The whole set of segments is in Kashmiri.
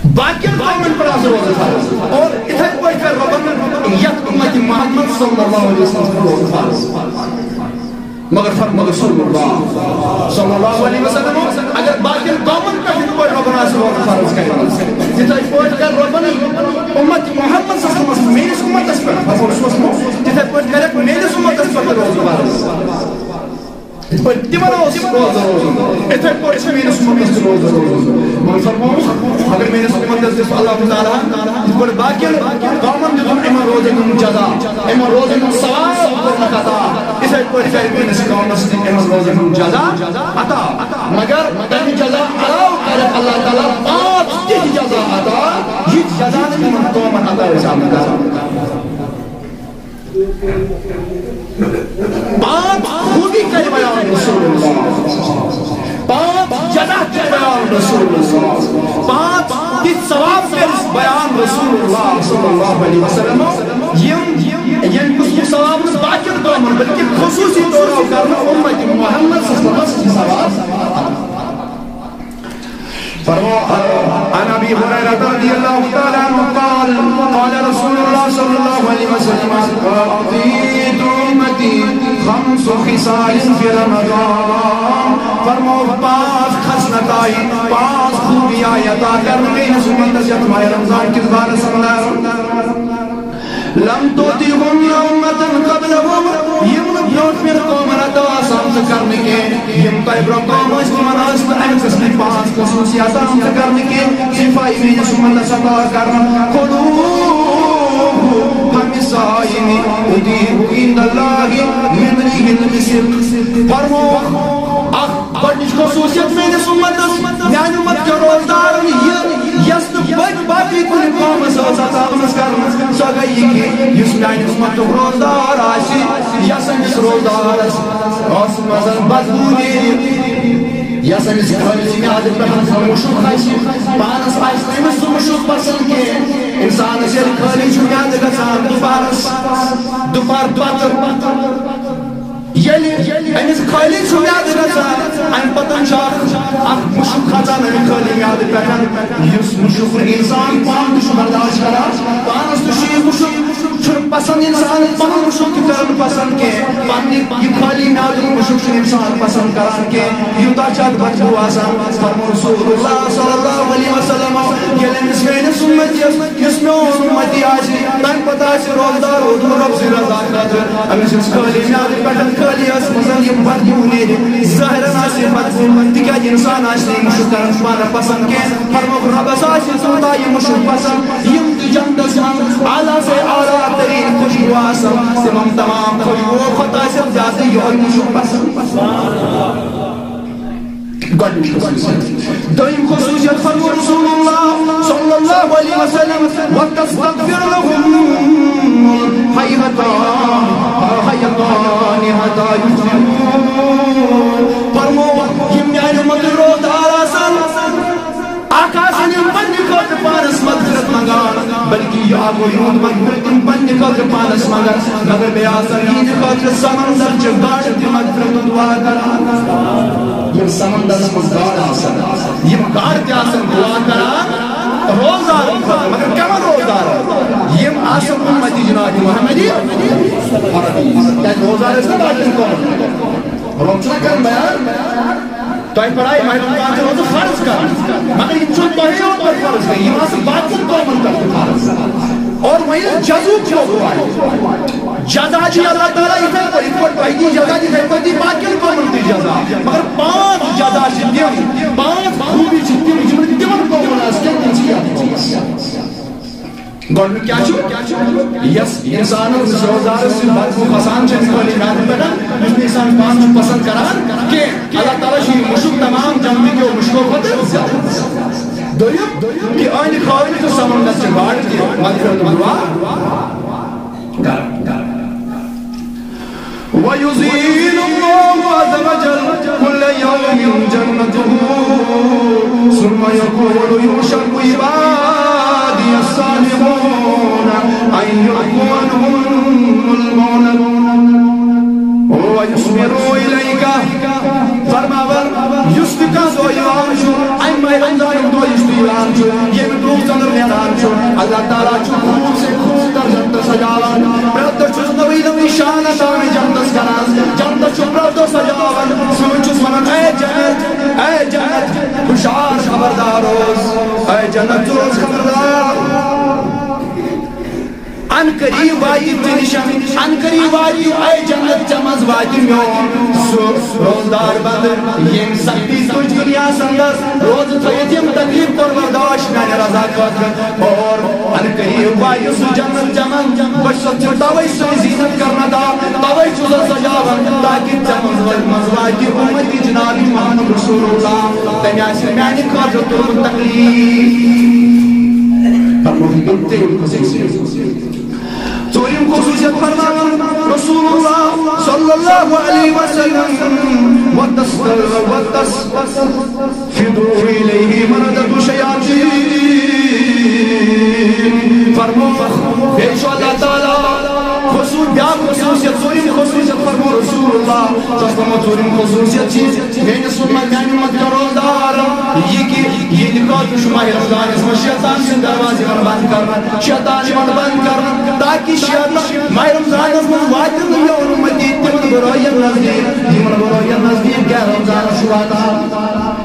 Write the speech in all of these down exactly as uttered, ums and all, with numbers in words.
باقین قومن پر آسہِ روزٕ فرض۔ اور اِتھے پٲٹھۍ کر رۄبن یتھ اُمتِ محمد صلی اللہ علیہ وسلم پر روزٕ فرض۔ مگر فرمو رسول اللہ صلی اللہ علیہ وسلم، اگر باقین قومن پر یِتھ پٲٹھۍ رۄبن آسہِ روزٕ فرض کرِ، تِتھے پٲٹھۍ کر رۄبن اُمتِ محمد صلی اللہ علیہ وسلم میٲنِس اُمتس پٮ۪ٹھ۔ فرمو رسول اللہ، تِتھے پٲٹھۍ کرکھ میٲنِس اُمتس پٮ۪ٹھ روزٕ فرض۔ یِتھ پٲٹھۍ تِمن اوس روزٕ روزُن، یِتھے پٲٹھۍ چھُ میٲنِس اُمتس تہِ روزٕ روزُن۔ وۄنۍ فرمووُس، مگر میٲنِس اُمتس دِژ اللہ تعالیٰ ہن، یِتھ پٲٹھۍ باقین قومن دیُتُن یِمن روزن ہُنٛد جزا، یِمن روزن ہُنٛد ثواب کوٚرنکھ عطا، یِتھے پٲٹھۍ کرِ میٲنِس قومس تہِ یِمن روزن ہُنٛد جزا عطا۔ مگر تمہِ جزا علاوٕ کرِ اللہ تعالیٰ پانٛژھ تِتھۍ جزا عطا، یِتھۍ جزا نہٕ تِمن قومن عطا ٲسۍ آمٕتۍ کرنہٕ۔ پانٛژھ خوٗبی کرِ بیان رسول اللہ، پانٛژھ جزا کرِ بیان رسول اللہ، پانٛژھ تِتھۍ ثواب کرِ بیان رسول اللہ صلی اللہ علیہ وسلم، یِم ییٚمہِ قٕسمُک ثواب نہٕ باقین قومن بلکہِ خصوٗصی طور آو کرنہٕ اُمتِ محمد صلی اللہ علیہ وسلم سٕنٛدِ ثواب۔ فرمو، عن ابي هريره رضي الله تعالى عنه قال، قال رسول الله صلى الله عليه وسلم، اعطيت امتي خمس خصال في رمضان۔ فرمو، پانٛژھ خصلت آیہِ، پانٛژھ خوٗبی آیہِ عطا کرنہٕ میٲنِس اُمتس یتھ ماہِ رمضان کِس بارس اندر۔ لم تؤتهن أمة قبلهم، یِم نہٕ برونٛٹھ مٮ۪ن قومن عطا آسان تہٕ کرنہٕ کینٛہہ، یِم تۄہہِ برونٛہہ قوم ٲسۍ تِمن ٲسۍ نہٕ اَمہِ قٕسمٕچ پانٛژھ خصوٗصیات آمژٕ کرنہٕ کینٛہہ، صفائی میٲنِس اُمتس عطا کرنہٕ۔ خلوه فم الصائم أطيب عند الله من ريح المسك۔ فرمو، اکھ گۄڈٕنِچ خصوٗصیت میٲنِس اُمتس، میانہِ اُمت کیو روزدارن یہِ، یۄس نہٕ بٔلۍ باقٕے کُنہِ قومس ٲس عطا آمٕژ کرنہٕ، سۄ گٔے یہِ کہِ یُس میانہِ اُمتُک روزدار آسہِ، یۄس أمِس روزدارس ٲسہٕ منٛز بدبو نیرِ، یۄس أمِس خٲلی میادٕ پٮ۪ٹھ سُہ مُشُک آسہِ، پانس آسہِ نہٕ أمِس سُہ مُشُک پسند کینٛہہ۔ انسانس ییٚلہِ خٲلی چھُ میادٕ گژھان دُپہرس، دُپہر پتہٕ، ییٚلہِ أمِس خٲلی چھُ میادٕ گژھان، اَمہِ پتہٕ چھُ اکھ، اکھ مُشُک کھسان اَمہِ خٲلی میادٕ پٮ۪ٹھ، یُس مُشُک نہٕ اِنسان پانہٕ تہِ چھُ برداشت کران، پانَس تہِ چھُ یہِ مُشُک، چھُنہٕ پسنٛد اِنسانَس پَنُن مُشُک تہِ کرُن پسنٛد کینٛہہ، پنٕنہِ یہِ خٲلی میادُک مُشُک چھُنہٕ اِنسان پسنٛد کران کینٛہہ، یوٗتاہ چھُ اَتھ بدبوٗ آسان۔ فرموو رسول اللہ صلی اللہ علیہ وسلم، ییٚلہِ أمِس میٲنِس اُمتی یس، یُس میون اُمتی آسہِ، تَمہِ پتہٕ آسہِ روزدار روٗدمُت رۄب سٕنٛدِ رضا خٲطرٕ۔ أمِس یُس خٲلی میادٕ پٮ۪ٹھ خٲلی ٲس منٛز یِم بدبوٗ نیرِ، ظٲہِرن آسہِ یہِ بدبوٗ، تِکیٛازِ اِنسان آسہِ نہٕ یہِ مُشُک کران پانہٕ پسنٛد کینٛہہ۔ فرمووُکھ، رۄبس آسہِ تیوٗتاہ یہِ مُشُک پسنٛد، یِم تہِ جنتس منٛز اعلیٰ سے اعلیٰ تریٖن خوشبوٗ آسن، تِمن تمام خوشبوٗ کھۄتہٕ آسہِ زیادٕ یِہوٚے مُشُک پسنٛد۔ گۄڈٕنِچ خصوٗصیت۔ دوٚیِم خصوٗصیت فرموو رسول اللہ صلی اللہ علیہ وسلم، وَتَسْتَغْفِرُ لَهُمُ الْحَيَّتَانِ، حَيَّتَانِ حَتَّى يُصْبِحُوا۔ فرموو، یِم میانہِ اُمتٕکۍ روزدار آسن، اکھ آسن یِم پننہِ خٲطرٕ پانس مغفرت منگان، بلکہِ یہِ آو یوٗت مغفرت تِم پننہِ خٲطرٕ پانس منگان، مگر بیٚیہِ آسن یِہنٛدِ خٲطرٕ سمندر چہِ گاڈٕ تہِ مغفرت دعا کران۔ یِم سمندرس منٛز گاڈٕ آسن، یِم گاڈٕ تہِ آسن دعا کران روزدارن خٲطرٕ، مگر کمن روزدارن؟ یِم آسن اُمتِ جناب محمدی عربی۔ کیٛازِ روزدار ٲسۍ نہٕ باقین قومن؟ رۄب چھُنہ کران بیان، تۄہہِ پٮ۪ٹھ آیہِ ماہِ رمضان تہِ روزٕ فرض کرنہٕ، مگر یِم چھِنہٕ تۄہے یوت پٮ۪ٹھ فرض کینٛہہ، یِم آسہٕ باقین قومن پٮ۪ٹھ تہِ فرض۔ اور وۄنۍ ییٚلہِ جزُک موقعہٕ آیہِ، جزا دی اللہ تعالیٰ یِتھے پٲٹھۍ، یِتھ پٲٹھۍ تۄہہِ دی جزا، تِتھے پٲٹھۍ دی باقین قومن تہِ جزا۔ مگر پانٛژھ جزا چھِ تِم، پانٛژھ خوٗبی چھِ تِم، یِم نہٕ تِمن قومن آسہٕ کینٛہہ، تِم چھِ یتھ قومس۔ گۄڈٕنیُک کیٛاہ چھُ؟ یَس اِنسانَس، یُس روزدارَس یہِ بدبوٗ کھسان چھِ، خٲلی میادٕ پٮ۪ٹھ، یُس نہٕ اِنسان پانہٕ چھُ پسنٛد کران کینٛہہ، اللہ تعالیٰ چھُ یہِ مُشُک تمام جنتہٕ کیو مُشکو کھۄتہٕ زیادٕ۔ دوٚیُم، کہِ أہنٛدِ خٲطرٕ چھُ سمندر چہِ گاڈٕ تہِ مغفرت دعا کران۔ ويزيل الله عز وجل كل يوم جنته، ثم يقول: يوشك عبادي الصالحون أن يلقوا عنهم الموت ويصبروا إليك۔ فرماوان، یُس تہِ کانٛہہ دۄہ یِوان چھُ، اَمہِ رمضانُک دۄہ یُس تہِ یِوان چھُ، ییٚمہِ برٛونٛہہ ژٔنٛدٕر نیران چھُ، اللہ تعالیٰ چھُ خوٗن سے خوٗن کر جنتس سجاوان۔ پرٛٮ۪تھ دۄہ چھُس نٔوٕے نٔوٕے شان عطا مےٚ جنتس کران۔ جنت چھُ پرٛٮ۪تھ دۄہ سجاوان۔ سُہ چھُس ونان، اے جنت، اے جنت، ہُشار خبردار روز، اے جنت ژٕ روز خبردار۔ ان قریب واتہِ ژےٚ نِش، ان قریب واتہِ، اے جنت، ژےٚ منٛز واتہِ میون سُہ روزدار بندٕ، ییٚمۍ سختی تُج دُنیاہس اندر، روزٕ تھٲیِتھ یِم تکلیف کوٚر برداشت میانہِ رضا خٲطرٕ۔ اور ان قریب واتہِ سُہ جنت ژےٚ منٛز، بہٕ چھُسَتھ ژےٚ توے سُہ زینت کرنہٕ دا، توے چھُسَتھ سجاوان، تاکہِ ژےٚ منٛز واتہِ، منٛز واتہِ اُمتی جناب محمد رسول اللہ، تٔمۍ آسہِ میانہِ خٲطرٕ تُلمُت تکلیف۔ فرمووُکھ تٔمۍ تہِ خصوٗصی۔ ژوٗرِم خصوٗصیت فرماوان رسول اللہ صلی اللہ علیہ وسلم، وَتَس-، وَتَسْفِدُ إِلَيْهِ مَرَدَةُ الشَّيَاطِينِ۔ فرمووُکھ، بیٚیہِ چھُ اللہ تعالیٰ خصوٗ-، بیٛاکھ خصوٗصیت، ژوٗرِم خصوٗصیت فرموو رسول اللہ صلی اللہ علیہ وسلم، ژوٗرِم خصوٗصیت چھِ میٲنِس اُمت، میانہِ اُمت کیو روزدار، یہِ کہِ یِہنٛدِ خٲطرٕ چھُ ماہِ رمضانس منٛز شیطان سٕنٛدۍ دروازٕ یِوان بنٛد کرنہٕ، شیطان یِوان بنٛد کرنہٕ، تاکہِ شیطان ماہِ رمضانس منٛز واتن نہٕ میون اُمتی تِمن بُرٲیِین نزدیٖک، یِمن بُرٲیِین نزدیٖک غیر رمضانس چھُ واتان۔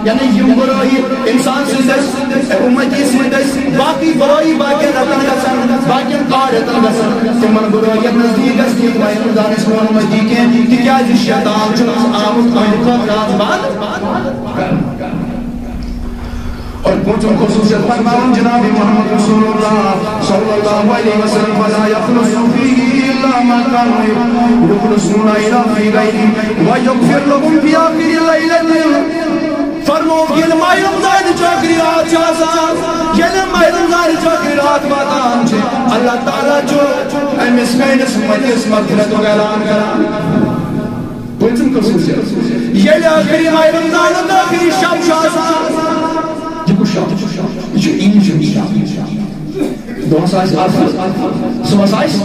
یعنی یِم بُرٲیی انسان سٕنٛدۍ ٲسۍ، اُمتی سٕنٛدۍ ٲسۍ، باقٕے بُرٲیی باقین رٮ۪تن گژھن، باقین کاہ رٮ۪تن گژھن، تِمن بُرٲیِین نزدیٖک گژھِ نہٕ ماہِ رمضانس میون اُمتی کینٛہہ، تِکیازِ شیطان چھُ آمُت تُہنٛدِ خٲطرٕ آز بنٛد۔ اور پوٗنٛژِم خصوٗصیت فرماوان جناب محمد رسول اللہ صلی اللہ علیہ وسلم، فلا يخلص فيه إلا ما كانوا يخلصون إلى في غيره ويغفر لهم في آخر ليلة۔ فرمووُکھ، ییٚلہِ ماہِ رمضانٕچ ٲخری راتھ چھِ آسان، ییٚلہِ ماہِ رمضانٕچ ٲخری راتھ واتان چھِ، اللہ تعالیٰ چھُ أمِس میٲنِس اُمتس مغفرتُک اعلان کران۔ پوٗنٛژِم خصوٗصیت، ییٚلہِ ٲخری ماہِ رمضانُک ٲخری شب چھُ آسان، یہِ کُس شب چھُ؟ یہِ چھُ عیٖد ہُنٛد شب۔ دۄہس آسہِ عرفہٕ، صُبحس آسہِ،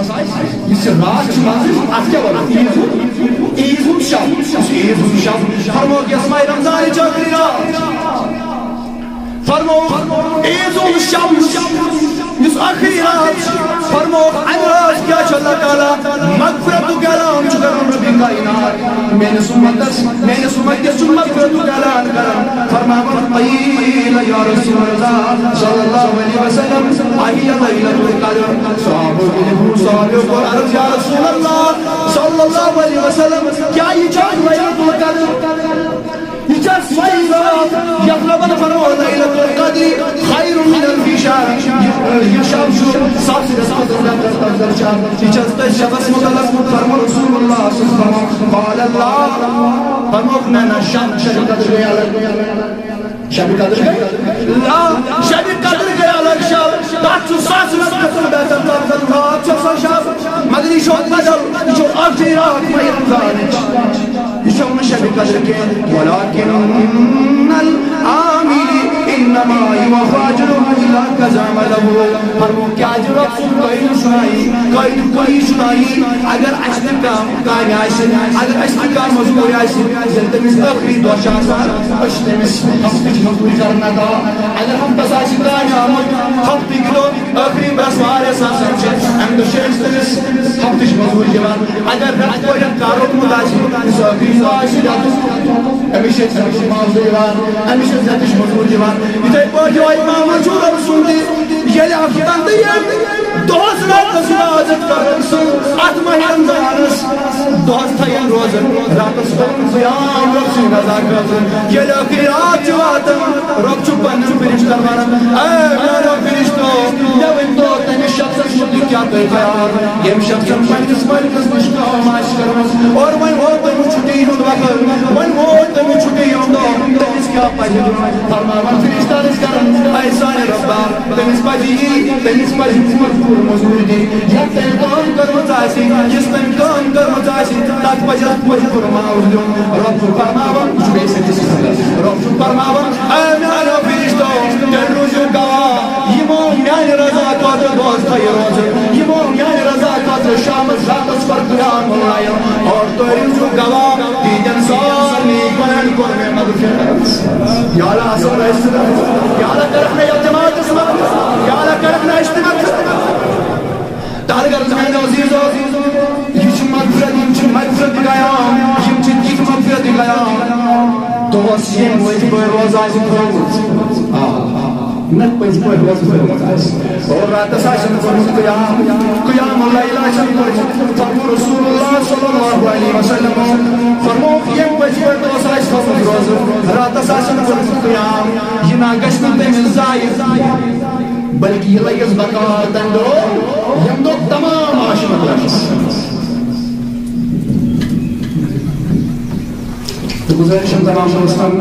یُس یہِ راتھ چھِ منٛزٕ، اَتھ کیٛاہ وَنان؟ عیٖد ہُنٛد، عیٖد ہُنٛد شب، یُس عیٖد ہُنٛد شب۔ فرمووُکھ، یۄس ماہِ رمضانٕچ ٲخری راتھ چھِ، فرمووُکھ، عیٖد ہُنٛد شب، یُس ٲخری راتھ چھِ، فرمووُکھ، اَمہِ رٲژ کیٛاہ چھُ اللہ تعالیٰ مغفرتُک اعلان چھُ کران ربِ کائنات۔ میٲنِس اُمتس، میٲنِس اُمتس چھُ مغفرتُک اعلان کران۔ فرماوان، قیل یا رسول اللہ صلی اللہ علیہ وسلم، اہی لیلۃ القدر؟ صحابو، صحابیو کوٚر عرض، یا رسول اللہ صلی اللہ علیہ وسلم، کیٛاہ یہِ چھا لیلۃ القدر؟ یہِ چھا سۄے راتھ یتھ رۄبن فرموو، لیلۃ القدر خیر من الف شہر، یہِ، یہِ شب چھُ ساسہِ رٮ۪تہٕ کھۄتہٕ بہتر، بہتر شب؟ یہِ چھا تۄہہِ شبس متعلق فرموو رسول اللہ صلی اللہ علیہ وسلم؟ قال لا۔ فرمووُکھ، نہ، نہ، شب، شب قدر گٔے الگ۔ شب قدر گٔے، لا، شب قدر گٔے الگ شب۔ تتھ چھُ ساسہِ رٮ۪تہٕ کھۄتہٕ بہتر، بہتر راتھ چھِ سۄ شب۔ مگر یہِ چھُ بدل، یہِ چھُ ٲخری راتھ ماہِ رمضانٕچ۔ یہِ چھُنہٕ شب قدر کینٛہہ۔ ولکن العامل انما یوفی اجرہ اذا قضی عملہ۔ فرموو، کیٛازِ رۄب سُنٛد قٲیِل چھُنہٕ یی، قٲیِل کُنی چھُنہٕ یی۔ اگر اَسہِ تہِ کانٛہہ کامہِ آسہِ، اگر اَسہِ تہِ کانٛہہ مٔزوٗرۍ آسہِ، ییٚلہِ تٔمِس ٲخری دۄہ چھُ آسان، أسۍ چھِ تٔمِس ہفتٕچ مٔزوٗرۍ کران ادا۔ اگر ہفتس آسہِ کامہِ آمُت، ہفتٕکۍ دۄہ ٲخری برٛٮ۪سوارِ آسان چھِ، اَمہِ دۄہ چھِ أسۍ تٔمِس ہفتٕچ مٔزوٗرۍ دِوان۔ اگر رٮ۪تہٕ پٲٹھۍ کانٛہہ روٚٹمُت آسہِ، یُس ٲخری دۄہ آسہِ رٮ۪تُک، أمِس چھِ أسۍ رٮ۪تُک معاوضہٕ یِوان، أمِس چھِ أسۍ رٮ۪تٕچ مٔزوٗرۍ دِوان۔ یِتھَے پٲٹھۍ یِہوٚے معاملہٕ چھُ رۄب سُنٛد تہِ، ییٚلہِ ہفتن تہٕ ییٚلہِ دۄہس راتس عبادت کرن سُہ، اتھ ماہِ رمضانس دۄہس تھاوَن روزٕ، راتس کرن صیام رۄب سٕنٛدِ رضا خٲطرٕ۔ ییٚلہِ ٲخری راتھ چھِ واتان، رۄب چھُ پننٮ۪ن فرشتن ونان، اے میانیو فرشتو، مےٚ ؤنۍ تو تٔمِس شخصس مُتعلق کیٛاہ تۄہہِ خیال، ییٚمہِ شخصن پننِس مٲلکس نِش کٲم آسہِ کٔرمٕژ اور وۄنۍ ووت تٔمِس چھُٹی ہُنٛد وقت، وۄنۍ ووت تٔمِس چھُٹی ہُنٛد دۄہ، تٔمِس کیٛاہ پزِ دیُن؟ فرماوان فرشتن ٲسۍ کران، اے سانہِ رۄبا، تٔمِس پزِ یی، تٔمِس پزِ پوٗرٕ پوٗرٕ مٔزوٗرۍ دِنۍ۔ یَتھ تٔمۍ کٲم کٔرمٕژ آسہِ، یُس تٔمۍ کٲم کٔرمٕژ آسہِ، تَتھ پزٮ۪س پوٗرٕ پوٗرٕ معاوضہٕ دیُن۔ رۄب چھُ فرماوان، یہِ چھُ بیٚیہِ سٔتِس حصس۔ رۄب چھُ فرماوان، اے میانیو فرشتو، تیٚلہِ روٗزِو گواہ، یِمو میانہِ رضا خٲطرٕ دۄہس تھٲیِو روزٕ، یِمو میانہِ رضا خٲطرٕ شامس راتس پٔر قیام اللَّیل، اور تُہۍ روٗزِو گواہ، تِہنٛدٮ۪ن سارنٕے گۄنہن کوٚر مےٚ مغفرت۔ یا اللہ، اصل اجتماع۔ یا اللہ، کرکھ نہ یتھ جماعتس منٛز۔ یا اللہ، کرکھ نہ اجتماع۔ تہٕ اگر میانیو عزیزو، یہِ چھُ مغفرت، یِم چھِ مغفرت قیام، یِم چھِ تِتھۍ مغفرت قیام۔ دۄہس ییٚمہِ پٔزۍ پٲٹھۍ روزٕ آسہِ تھٲومٕژ۔ آ، نہ پٔزۍ پٲٹھۍ روزٕ تھٲومٕژ آسہِ۔ اور راتس آسن کوٚرمُت قیام، قیام اللیل آسن کوٚرمُت۔ فرموو رسول اللہ صلی اللہ علیہ وسلم، فرموو ییٚمہِ پٔزۍ پٲٹھۍ دۄہس آسہِ تھٲومٕژ روزٕ، راتس آسن کوٚرمُت قیام، یہِ نہ گژھِ نہٕ تٔمِس ضایع۔ بلکہ یہِ لگٮ۪س بکار تمہِ دۄہ، ییٚمہِ دۄہ تمام عاشق لگٮ۪س۔ تہٕ گُزٲرِش چھم تمام دوستن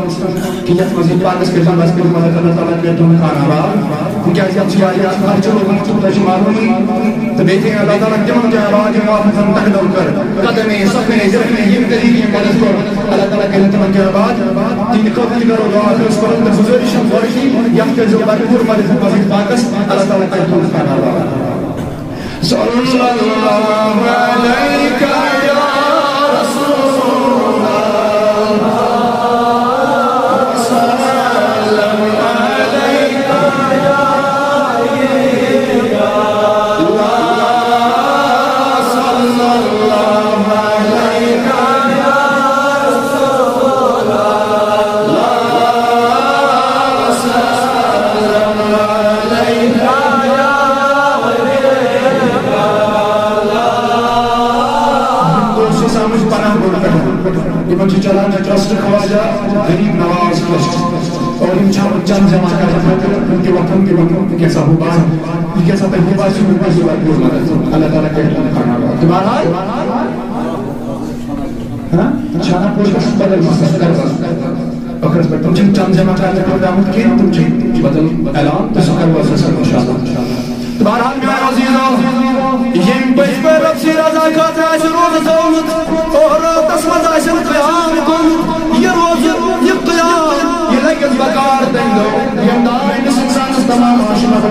کہ یتھ مسجد پاکس پٮ۪ٹھ بس پٮ۪ٹھ مدد اللہ تعالیٰ کٔرِتھ تُہُنٛد خانہ آباد، تِکیازِ یتھ چھُ واریاہ خرچہٕ لوٚگمُت، تۄہہِ چھُ معلومٕے۔ تہٕ بیٚیہِ تھٲیِن اللہ تعالیٰ تِمن تہِ آباد، یِمو اتھ منٛز تقدم کٔر، قدمے، سفرے، درہمے، ییٚمہِ طریقہٕ یِم مدد کوٚر، اللہ تعالیٰ کٔرِن تِمن تہِ آباد۔ تِہنٛدِ خٲطرٕ تہِ کرو دعا، خٲص پرن تہٕ گُزٲرِش چھم گۄڈٕنِچی، یتھ کٔرۍزیو بھرپوٗر مدد مسجد پاکس، اللہ تعالیٰ کٔرِن تُہُنٛد خانہ آباد۔ صلی اللہ علیک یا رسول اللہ، وسلم علیک یا حبیب اللہ، صلی اللہ علیک یا رسول اللہ، وسلم علیک یا حبیب اللہ۔ دوستو، سمجھ پناہ گوٚو پٮ۪ٹھ۔ یِمن چھُ چلان ٹرسٹ خواجہ غریب نواز ٹرسٹ۔ اور یِم چھِ چند جمع کران خٲطرٕ، تِم تہِ وۄتھن، تِمن تہِ کینٛژھا ہُہ باسہِ، یہِ کینٛژھا تۄہہِ ہُہ باسہِ، یِمن پزِ یہِ وۄتھُن مدد۔ اللہ تعالیٰ کرِ تِمن کامیاب۔ تہٕ بہرحال، ہاں، چھانا پوش گژھِ بدل مسلہٕ، سُہ کرِ بدل۔ ٲخرس پٮ۪ٹھ تِم چھِنہٕ چند جمع کرنہٕ خٲطرٕ آمٕتۍ کینٛہہ، تِم چھِ بدل اعلان تہٕ سُہ کرو أسۍ انشاءاللہ۔ تہٕ بہرحال میون عزیزو، ییٚمہِ پٔزۍ پٲٹھۍ رۄب سٕنٛدِ رضا خٲطرٕ آسہِ روزٕ تھوٚومُت، اور راتس منٛز آسن قیام کوٚرمُت، یہِ روزٕ، یہِ قیام، یہِ لگٮ۪س بکار تمہِ دۄہ، ییٚمہِ دۄہ أمِس انسانس تمام عاشق،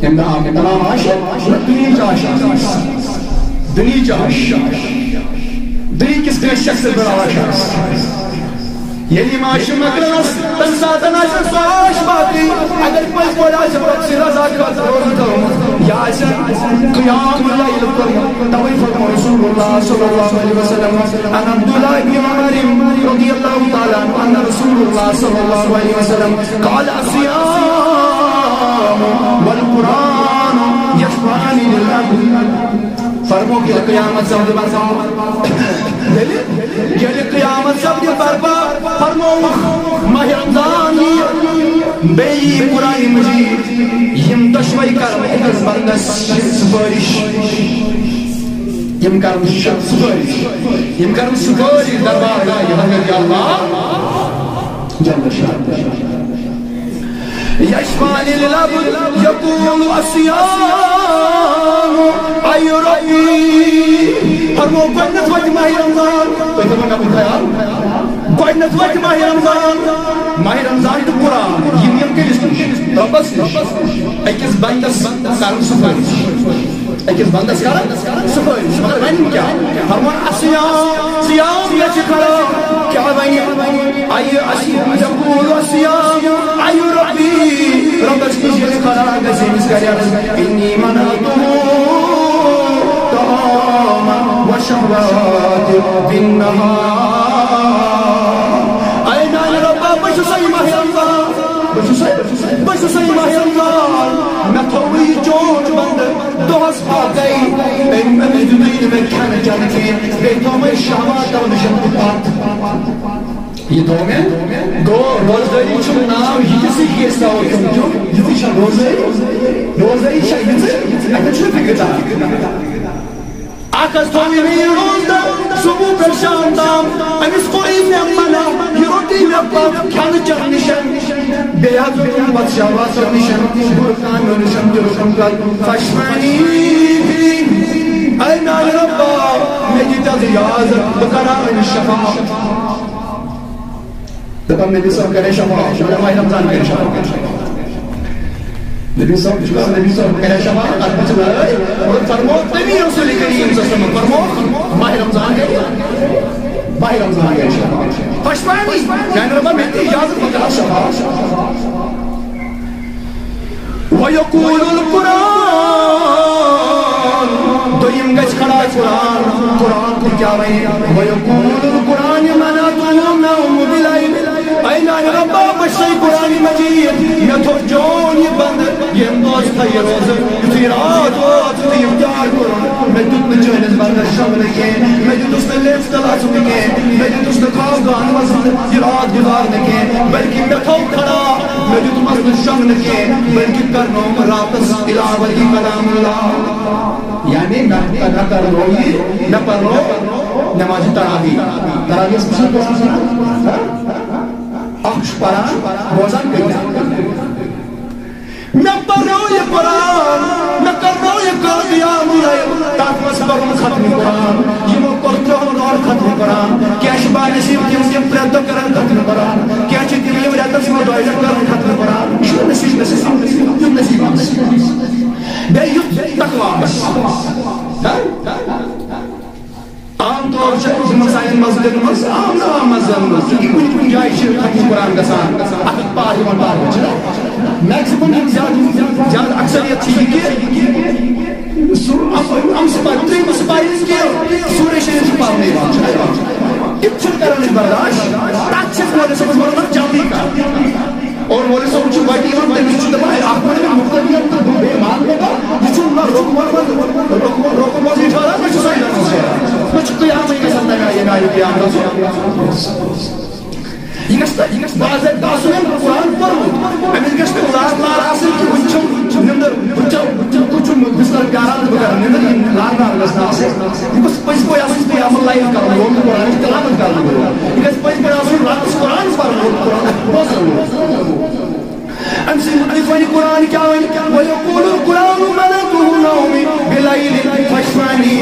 ییٚمہِ دۄہ آو مےٚ تمام عاشق، دُنیہٕچ عاشق، دُنیہٕچ عاشق، دُنیہٕکِس کٲنٛسہِ شخصس پٮ۪ٹھ عاشق۔ ییٚلہِ یِم عاشق مۄکلنس، تَمہِ ساتہٕ آسہِ سُہ عاش باقٕے۔ اگر پٔزۍ پٲٹھۍ آسہِ رۄب سٕنٛدِ رضا خٲطرٕ روزٕ تھٲومٕژ، یا آسہِ قیام اللیل کوٚرمُت، تَوَے فرموو رسول اللہ صلی اللہ علیہ وسلم، عن عبداللہ بن عمر رضی اللہ تعالیٰ عنہ، ان رسول اللہ صلی اللہ علیہ وسلم قال، الصیام والقرآن یشفعان للعبد۔ فرموو ییٚلہِ قیامت سپدِ برپا، ییٚلہِ، ییٚلہِ قیامت سپدِ برپا، فرمووُکھ ماہِ رمضان یِیہِ، بیٚیہِ یِیہِ قرآن مجید، یِم دۄشوے کرن أکِس بندس سفٲرِش۔ یِم کرن سفٲرِش، یِم کرن سفٲرِش دربار گاہ حضرت اللہ جل شانہ۔ یشفعان للعبد یقول الصیام ای ربی۔ فرموو گۄڈٕنیتھ واتہِ ماہِ رمضان۔ تُہۍ تھٲوِو مےٚ خیال۔ گۄڈٕنیتھ واتہِ ماہِ رمضان۔ ماہِ رمضان تہٕ قرآن، یِم یِم کٔمِس نِش؟ رۄبس نِش۔ أکِس بندس کرن سفٲرِش۔ أکِس بندس کرن سفٲرِش، مگر وۄنۍ کیٛاہ؟ فرمووُن الصیام، صیام گژھِ کھڑا۔ کیٛاہ وَنہِ؟ اَیہِ اَسہِ یقول الصیام، اَیہِ ربی، رۄبس نِش ییٚلہِ کھڑا گژھِ أمِس کرِ عرض، انی منعتہ طعاما و شہوات بالنہار۔ اے میانہِ رۄبا، بہٕ چھُسے ماہِ رمضان، بہٕ چھُسے، بہٕ چھُسے ماہِ رمضان، مےٚ تھوٚو یہِ چون بندٕ دۄہس پتہٕ أمۍ، أمِس دیُتُے نہٕ مےٚ کھٮ۪نہٕ چٮ۪نہٕ کینٛہہ، بیٚیہِ تھوٚو مےٚ شہواتو نِش تہِ پتھ۔ یہِ تھوٚو مےٚ، گوٚو روزدٲری چھُنہٕ ناو یہِ تہِ سۭتۍ کہِ أسۍ تھاوو کھیوٚن چیوٚن، یہِ تہِ چھےٚ روزدٲری۔ روزدٲری چھےٚ یِژٕے، اَتٮ۪تھ چھُنہٕ فِکرِ تران۔ اکھ حظ تھوٚو مےٚ یہِ روزدار صبح پٮ۪ٹھ شام تام، أمِس کوٚر أمۍ مےٚ منع، یہِ روٚٹٕے مےٚ پتھ کھٮ۪نہٕ چٮ۪نہٕ نِش۔ بیٚیہِ حظ روٚٹُم پتہٕ شہواتو نِش، بُرٕ کامیو نِش تہِ روٚٹُم پتھ۔ فشفعنی فی، اے میانہِ رۄبا، مےٚ دِ تہِ اجازت، بہٕ کرٕ ہا أمِس شفاعت۔ دَپان نبی صٲب کرے شفاعت، مگر ماہِ رمضان کرے شفاعت۔ نبی صٲب، یہِ چھُ کران، نبی صٲب کرے شفاعت، اَتھ منٛز چھِ لڑٲے۔ اور فرموو تٔمی رسول کریم صلی اللہ علیہ وسلم، فرموو ماہِ رمضان کرے۔ ماہِ رمضان گٔے شفاعت۔ پشپانی، میانہِ رۄبا، مےٚ دِ اجازت، بہٕ کرٕ شفاعت۔ ویقول القرآن، دوٚیِم گژھِ کھڑا قرآن، قرآن تہِ کیٛاہ وَنہِ؟ ویقول القرآن منعته النوم باللیل۔ اے میانہِ رۄبا، بہٕ چھُسے قرآن مجید، مےٚ تھوٚو چون یہِ بندٕ، ییٚمۍ دۄہس تھایہِ روزٕ، یُتھُے راتھ ووت، یُتھُے افطار کوٚر، مےٚ دیُت نہٕ چٲنِس بندس شۄنٛگنہٕ کینٛہہ، مےٚ دیُتُس نہٕ لیفٹس تل اژُن کینٛہہ، مےٚ دیُتُس نہٕ خواب گاہن منٛز یہِ راتھ گُزارنہٕ کینٛہہ، بلکہِ مےٚ تھوٚو کھڑا، مےٚ دیُتمس نہٕ شۄنٛگنہٕ کینٛہہ، بلکہِ کرنووُم راتس تلاوت کلام اللہ۔ یعنی مےٚ، مےٚ کرنوو یہِ، مےٚ پرنوو نماز تراویح۔ تراویحس منٛز چھُ قرآن پران، ہاں؟ اکھ چھُ پران، بوزان کٔرِتھ۔ مےٚ پرنوو یہِ قرآن، مےٚ کرنوو یہِ قیام اللیل، تتھ منٛز پرُن ختم قرآن، یِمو کوٚر ترٛہن دۄہن ختم قرآن، کینٛہہ چھِ بانصیب تِم، تِم پرٛٮ۪تھ دۄہ کران ختم قرآن، کینٛہہ چھِ تِم، یِم رٮ۪تس منٛز دۄیہِ لٹہِ کران ختم قرآن۔ یہِ چھُ نصیب، نصیب، یُتھ نصیب آسہِ۔ بیٚیہِ یُتھ تقویٰ آسہِ۔ ہاں؟ عام طور چھِ یِمن سانٮ۪ن مسجدن منٛز، عام نہٕ عام مسجدن منٛز، یہِ کُنہِ کُنہِ جایہِ چھِ ختم قرآن گژھان، اکھ اکھ پار یِوان پرنہٕ، چھُنہ؟ میکسیمم یِم زیادٕ، زیادٕ اکثریت چھِ یہِ کہِ سُہ، اَم-، اَم سپارِ، ترٛیٚیِمہِ سپارِ ہٕنٛز کہِ سورہ شریف چھُ پرنہٕ یِوان، چھُنہ یِوان؟ تِم چھِنہٕ کران أسۍ برداشت، تَتھ چھِ أسۍ مولوی صٲبَس وَنان، جلدی کر۔ اور مولوی صٲب چھُ وَتہِ یِوان، تٔمِس چھُ دَپان، "ہے، اَکھ وَنہٕ مےٚ مُقتدیَن تہٕ دوٚپ، بیٚیہِ مان مےٚ کَتھ، یہِ چھُنہٕ نہ روٚکمُت، روٚکمُت، روٚکمُت یہِ ٹھہران، نہ چھُ سۄ یِوان، نہ چھُ قیامٕے گژھان تَمہِ آیہِ، ییٚمہِ آیہِ قیام گژھِ۔" یہِ گژھِ تہٕ، یہِ گژھِ باضٲبطہٕ آسُن أمۍ قرآن پوٚرمُت۔ أمِس گژھِ نہٕ لار لار آسٕنۍ کہِ وٕنہِ چھُم نِندٕر، وٕنہِ چھُم، وٕنہِ چھُم، وٕنہِ چھُم بِستَر پیاران تہٕ بہٕ کَرٕ نِندٕر، یِم لار لار گژھِ نہٕ آسٕنۍ۔ یہِ گوٚژھ پٔزۍ پٲٹھۍ آسُن قیام اللَیل کَرُن وول تہٕ قرآنٕچ تِلاوت کَرُن وول۔ یہِ گژھِ پٔزۍ پٲٹھۍ آسُن راتَس قرآن پَرُن وول، قرآن بوزَن وول۔ أمۍ سٕنٛدِ مُتعلِق وَنہِ قرآن کیٛاہ وَنہِ؟ وَیَقُولُ الْقُرْآنُ مَلَكُهُ نَوْمِي بِاللَّيْلِ فَاشْفَعْنِي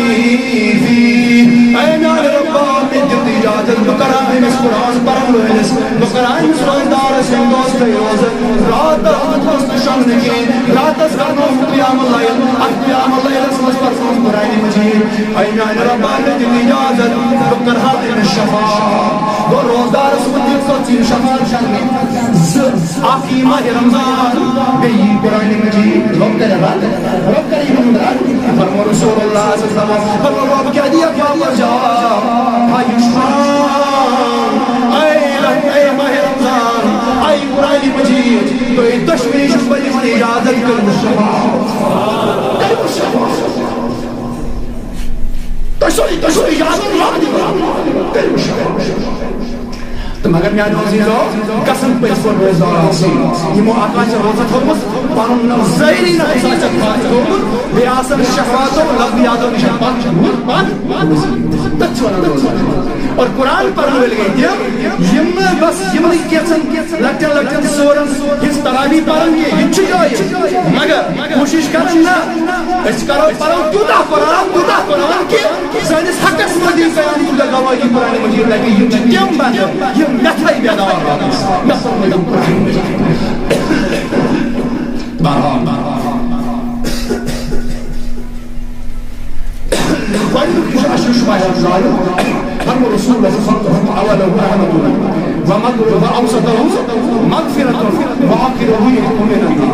فِيهِ۔ اے میانہِ رۄبا، مےٚ دِ اجازت، بہٕ کرٕ ہا أمِس قرآن پَرَن وٲلِس، بہٕ کرٕ ہا أمِس روزدارَس، ییٚمہِ دۄہَس تۄہہِ روزٕ، راتَس دیُتمَس نہٕ شۄنٛگنہٕ کِہیٖنۍ، راتَس کرنووُم قیام اللَیل، اَتھ قیام اللَیلَس منٛز پَرنووُم قرآنِ مجیٖد۔ اے میانہِ رۄبا، مےٚ دِ اجازت، بہٕ کرٕ ہا أمِس شفاعت۔ گوٚو روزدارَس مُتعلِق کٔر ژٕ یہِ شفاعت کرنہِ۔ زٕ، اکھ یی ماہِ رمضان، بیٚیہِ یی قرآنِ مجیٖد۔ رۄب کرِ رد، رۄب کرِ یِمن رد۔ فرموو رسول اللہ صلی اللہ علیہ وسلم، فرموو رۄب کیٛاہ دِیَکھ واپس جواب؟ آیوشمان، اے رحم، اے ماہِ رمضان، اے قرآنِ مجیٖد، تُہۍ دۄشوٕنی چھُس بہٕ دِوان اجازت، کٔرِو شفاعت۔ کٔرِو شفاعت۔ تۄہہِ چھو، تۄہہِ چھو اجازت رب دِوان۔ کٔرِو شُکر۔ تہٕ مگر میانیو عزیزو، گژھن پٔزۍ پٲٹھۍ روزدار آسٕنۍ۔ یِمو اکھ آسہِ روزٕ تھٲومٕژ، پنُن نہ ظٲہری نفس آسٮ۪کھ پاک تھوٚومُت، بیٚیہِ آسن شہواتو لذیاتو نِش پاک، پاک، پاک۔ تتھ چھِ ونان روزٕ۔ اور قرآن پرن وٲلۍ گٔے تِم، یِم نہٕ بس یِمنٕے کینٛژن لۄکٹٮ۪ن لۄکٹٮ۪ن سورن ہٕنٛز تراویح پرن کینٛہہ، یہِ تہِ چھُ جٲیز، مگر کوٗشِش کرن نہ أسۍ کرو، پرو تیوٗتاہ قرآن، تیوٗتاہ قرآن کہِ سٲنِس حقس منٛز دِیِو قیامتُک دۄہ گواہی قرآنِ مجیٖد لگہِ۔ یِم چھِ تِم بندٕ یِم مےٚ تھٲے بیدار روزنس، مےٚ پوٚرمُت قرآنِ مجیٖد۔ بہرحال، گۄڈٕنیُک یُس اَسہِ یُس واریاہ زیادٕ فرمو رسول اللہ صلی اللہ علیہ وسلم، اوله رحمة ومد-، وأوسطه مغفرة وآخره عتق من النار۔